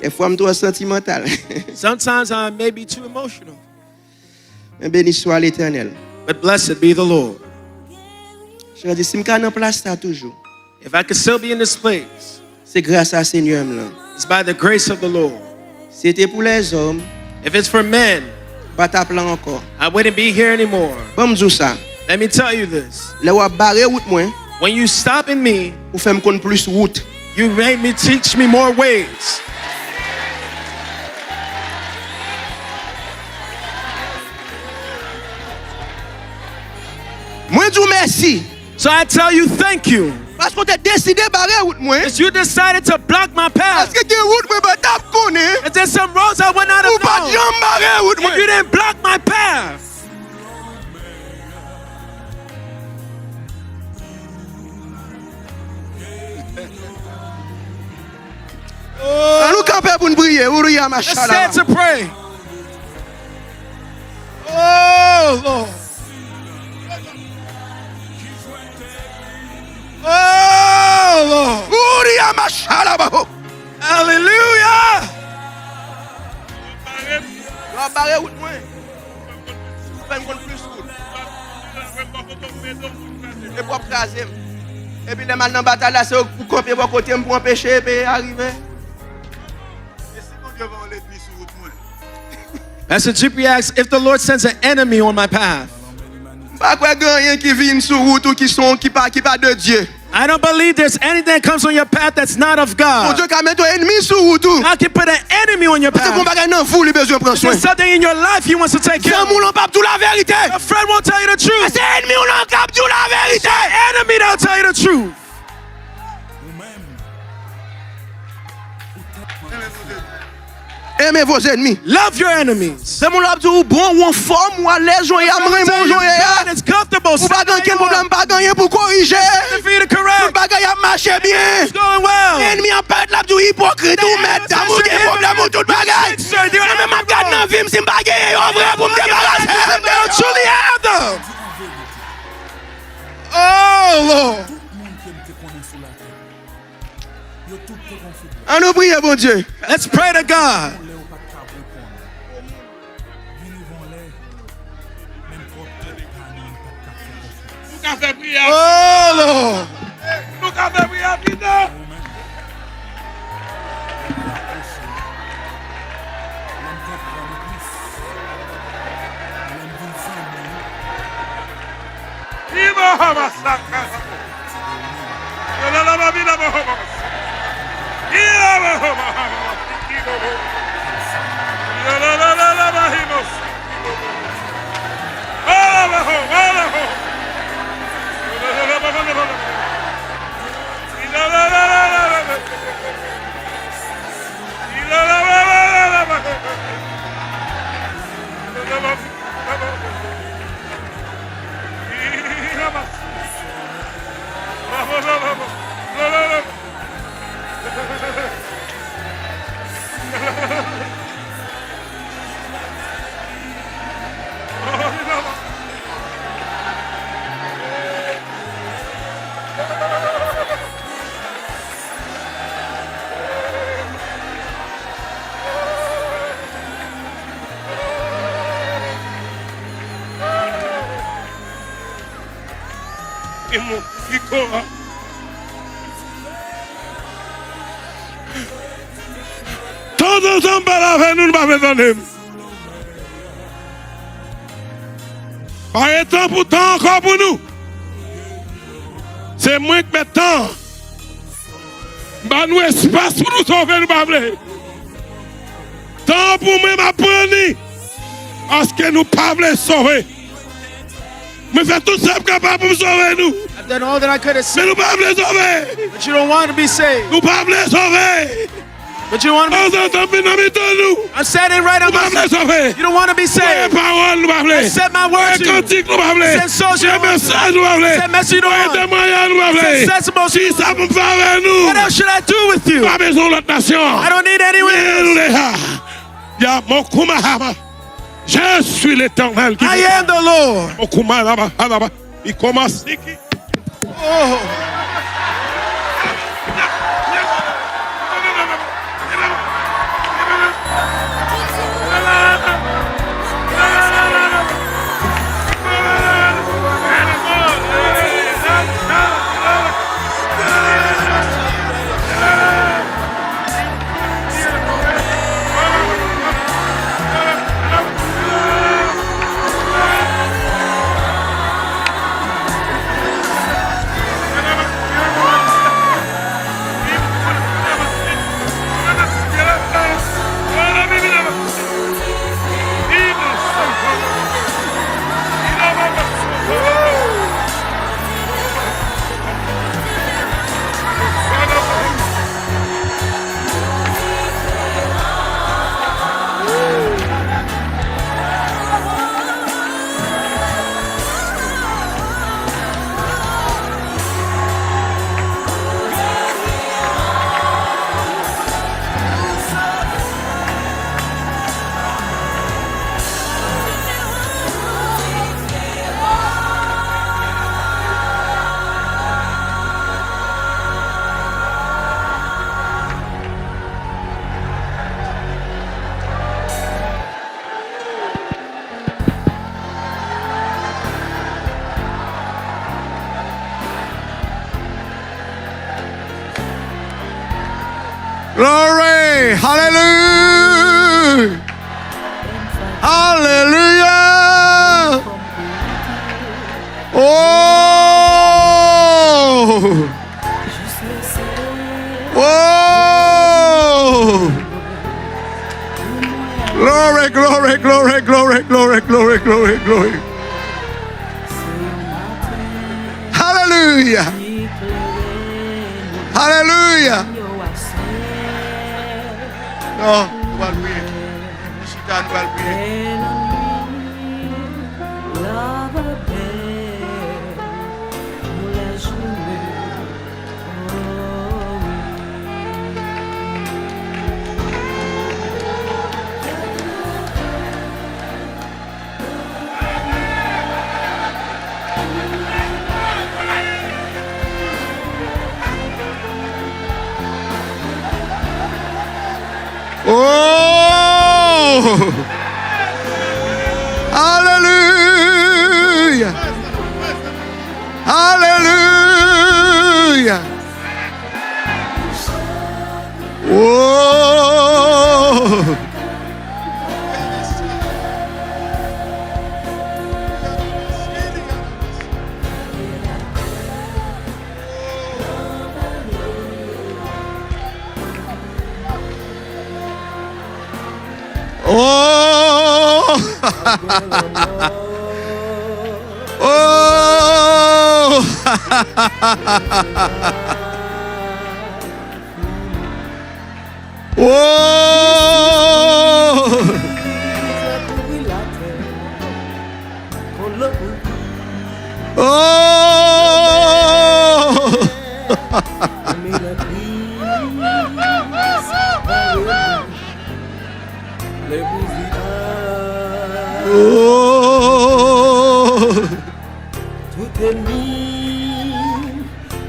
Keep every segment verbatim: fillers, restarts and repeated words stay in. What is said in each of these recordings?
Kèk fwa m twò santimantal. Sometimes I may be too emotional. Men beni swa Letènèl. But blessed be the Lord. Jan di, si m ka nan plas sa toujou, If I could still be in this place, se gras a Senyè m lan. It's by the grace of the Lord. Si se te pou lèzòm, If it's for men, m pa t ap la ankò. I wouldn't be here anymore. Ban m di w sa. Let me tell you this. Lè w ap bare wout mwen, When you stopping me, ou fè m konn plis wout. You made me teach me more ways. Mwen di w mèsi. So I tell you thank you. Paske w te deside bare wout mwen. Because you decided to block my path. Paske gen wout mwen pa t ap konnen. And there's some roads I would not have known. Ou pa t janm bare wout mwen. If you didn't block my path. An nou kanpe pou n priye. Let's stand to pray. Oh, Lord. Oh, Lord. Hallelujah. Yo ap bare wout mwen. Fè m konn plis wout. Epi w ap kraze m. Epi lè m al nan batay la, se ou k kanpe bò kote m pou anpeche epe a rive. E si Bondye voye yon lènmi sou wout mwen? Pastor Dupree asks, "If the Lord sends an enemy on my path." M pa kwè gen anyen ki vin sou wout ou ki son, ki pa, ki pa de Dye. I don't believe there's anything that comes on your path that's not of God. Bondye ka mete yon ènmi sou wout ou. God can put an enemy on your path. Paske gon bagay nan vi w li bezwen pran swen. There's something in your life he wants to take care of. Zanmi w lan p ap di w laverite. Your friend won't tell you the truth. Se ènmi w lan k ap di w laverite. It's your enemy that'll tell you the truth. Eme vo zènmi. Love your enemies. Zanmi w lan ap di w bon, ou anfòm, ou alèz, ou ye a, m renmen w jan w ye a. It's comfortable. Ou pa gen okenn pwoblèm, pa gen anyen pou korije. Nothing for you to correct. Tout bagay ap mache byen. It's going well. Ènmi an parèt, l ap di w ipokrit, ou mèt dam, ou gen pwoblèm, ou tout bagay. Mwen menm m ap gad nan vi m, si m pa genyen yo vre pou m debarase m de yo. Truly have them. Oh, Lord. An nou priye Bondye. Let's pray to God. Nou ka fè priyè. Oh, Lord. Nou ka fè priyè pita. Iba haba saka. Tanzantan m pale avè nou, nou pa vle tande m. Pa gen tan pou tan ankò pou nou. Se mwen k mèt tan an. M ba nou espas pou nou sove, nou pa vle. Tan an pou mwen, m ap pran li. Paske nou pa vle sove. Mwen fè tout sa m kapab pou m sove nou. I've done all that I could to save you. Men nou pa vle sove. But you don't want to be saved. Nou pa vle sove. But you don't want to be saved. Tanzantan m vin nan mitan nou. I'm standing right amongst you. Nou pa vle sove. You don't want to be saved. Voye pawòl nou pa vle. I sent my word to you. Voye kantik nou pa vle. I sent songs you don't want to. Voye mesaj nou pa vle. I sent message you don't want. Voye temwayaj nou pa vle. I sent testimonies you don't want. Kisa pou m fè avè nou? What else should I do with you? M pa bezwen lòt nasyon. I don't need anyone else. Mwen nou deja. Ya mokouma hama. Je suis l'Éternel qui I am the Lord. Mokouma laba, alaba. Il commence. Oh. Glory! Hallelujah! Hallelujah! Oh! Oh! Glory, glory, glory, glory, glory, glory, glory, glory. Hallelujah! Hallelujah! Non, nou pral priye. Nou chita, nou pral priye. Oh! Hallelujah! Hallelujah! Oh! Oh! Oh! Oh! Oh! Oh! Tout ènmi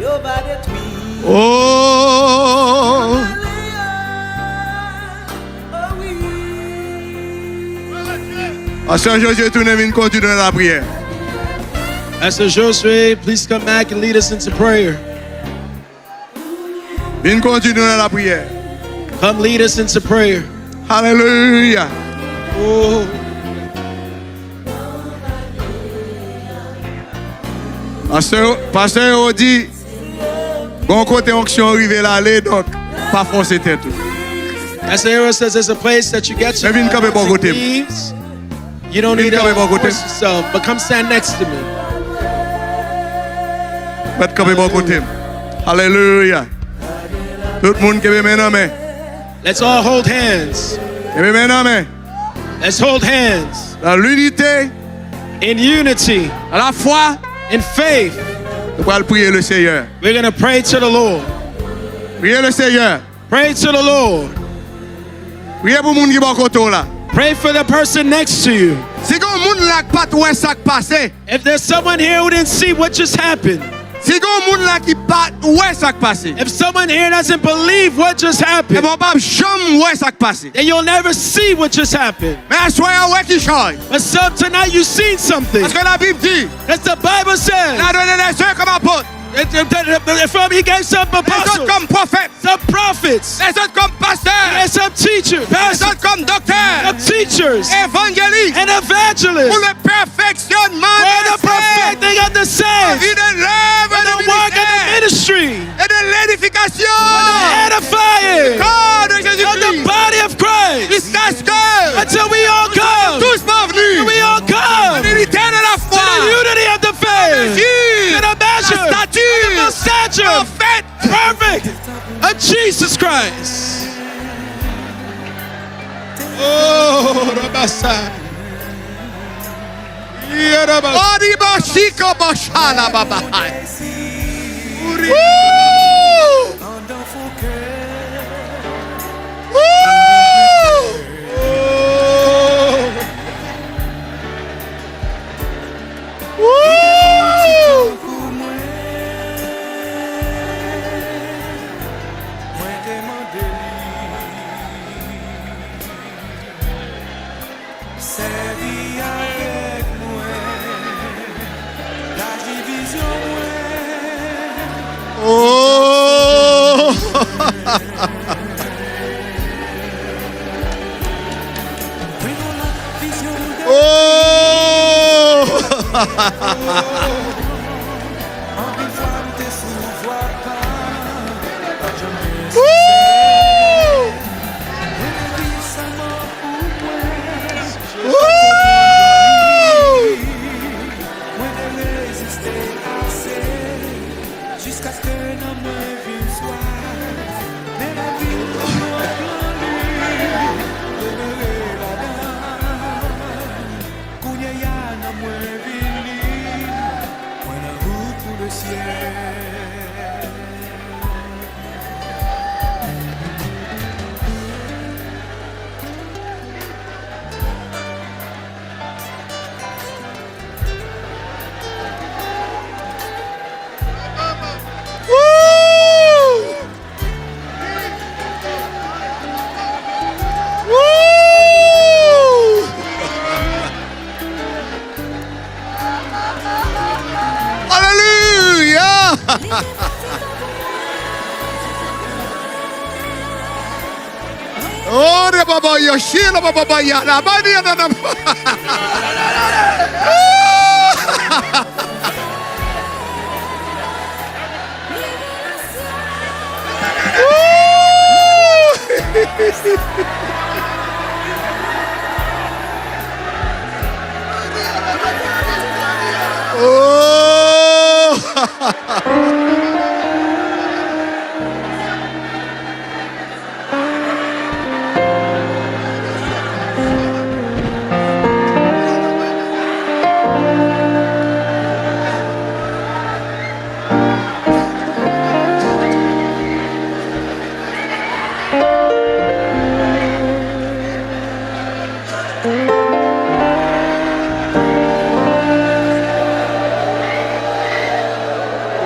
yo va detwi. Oh! Pastè Josué, tounen vin kondui nou nan lapriyè. Pastor Josué, please come back and lead us into prayer. Vin kondui nou nan lapriyè. Come lead us into prayer. Hallelujah. Oh. Pastè, pastè yo di, gon kote onksyon rive l ale, donk pa fòse tèt ou. Pastor Hero says there's a place that you get to. Men vin kanpe bò kote m. You don't need to force yourself, but come stand next to me. Mèt kanpe bò kote m. Alelouya. Tout moun kenbe men nan men. Let's all hold hands. Kenbe men nan men. Let's hold hands. Dans l'unité. In unity. Dans la foi. In faith. Nou pral priye le Seigneur. We're going to pray to the Lord. Priye le Seigneur. Pray to the Lord. Priye pou moun ki bò kote w la. Pray for the person next to you. Si gen moun la k pa t wè sa k pase. If there's someone here who didn't see what just happened, Si gen moun la ki pa t wè sa k pase. If someone here doesn't believe what just happened, Ebyen, w p ap janm wè sa k pase. Then you'll never see what just happened. Men aswè a, w wè ki chay. But some tonight you seen something. Paske Labib di, As the Bible says, il a donné les uns comme apôtres. It, it, it, it, from he gave some apostles, Les autres comme prophètes. Some prophets, Les autres comme pasteurs. And some teachers, Les autres comme docteurs. Some teachers, Évangélistes. And evangelists. Pour le perfectionnement des saints. For the perfecting of the saints. Et de l'œuvre du ministère. And the work of the ministry. Et de l'édification. For the edifying. Du corps de Jésus-Christ. Of the body of Christ. Jusqu'à ce que Until we all come. Tous parvenus. Till we all come. En unité de la foi. To the unity of the faith. Mesure. To the measure. La stature. Of the stature. Parfaite. Perfect. Of Jesus Christ. Oh, Rabasa. Yaraba. Oriba shika bashana baba. Woo! Woo! Woo! Sèvi avèk mwen, la divizyon mwen. Oh! Oh! Woo! Woo! Jiskaske nanm mwen vin swaf, men lavi m pran plan li, demere ladan. Kounye a nanm mwen vin lib, mwen nan wout pou lesyèl. Woo! Woo! Aleluya! Ore baba ya, shila baba ya, la bani ya na na. Oh!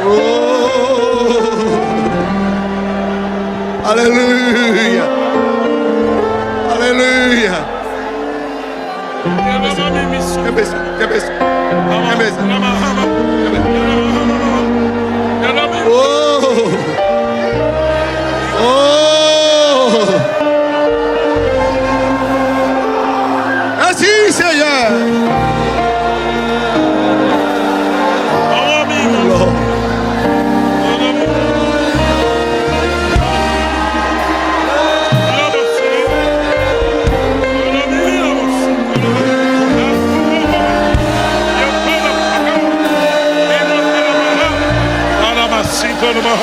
Oh! Aleluya! Aleluya! Kenbe sa, kenbe sa, kenbe sa. Kenbe sa. Kenbe. Oh! Oh! Mèsi, Seyè. Glwa.